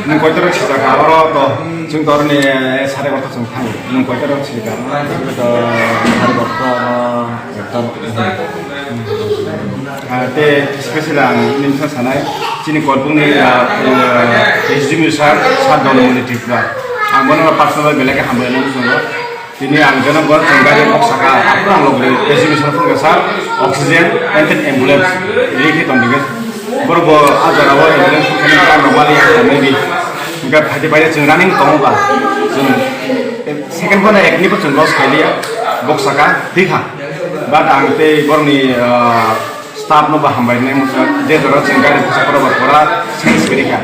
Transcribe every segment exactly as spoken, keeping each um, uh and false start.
Nwng koitorok sijak ka oro to, chwng to oroni sare gorta chwng thango. Nwng koitorok sijak ka? Nwng to sare gorta, ekta. Ah, te special ang nini sanai, chini Korbukni, ah, ah, S D M sir, sir Dolomoni Tripura. Ang bono personal belai khe hambai nang tongo. Tini ang jono bor chwng gari kok saka, aphuru ang logri S D M sir phone kha, "Sir, oxygen and then ambulance, rikhi tong dingin." Borok bo a jora o ambulance phone khe nang normally ang maybe. Hingke phaidi phaidi chwng running tongo ba. Chwng second phone ekni bo chwng loss khailiya, bok saka, thik ha. But ang tei borokni, ah, staff no bo hambai nai mungsa, je jora chwng gari bwsa pora ba pora sense kwrwi kha.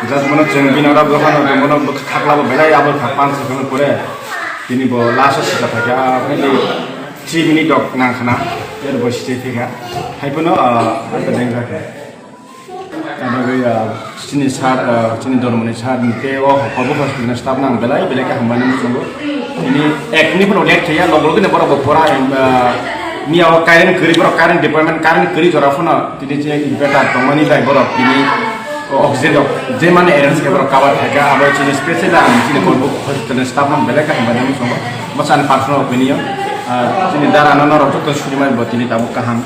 Just bono chwng bini oro dophano tongbono bwkha khakla bo belai abo kha panch chhor pore. Tini bo last o sika phaikha, ah, maybe three minute rok nang khna, er bo sitei thikha. Hai phano, ah, ata deng kha. Abo bai, ah, chini sir, ah, chini dormoni sir ni tei o Korbuk hospital ni staff nang belai belai khe hambai nang tongo. Tini ek minute phano late thaiya, log logino borok bo pora, ah, miya o current kwrwi, borok current department current kwrwi jora phano tini je inverter tongmani bai borok tini o oxygen rok je mani arrange khe borok cover khaikha, abo chini special ang chini Korbuk hospital ni staff nang belai khe hambai nang tongo. Bwsani personal opinion, ah, chini dara no norok joto suri mani bo tini tabuk kaham.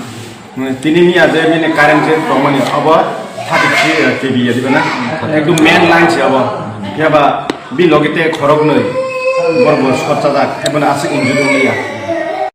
Tini miya je bini current je tongmani abo thirty three K V ya diba na? Ekdom main line se abo. Phiya ba bi loge te khorok nwi. Bor bo short chajak, hai bono aswk injury wngya.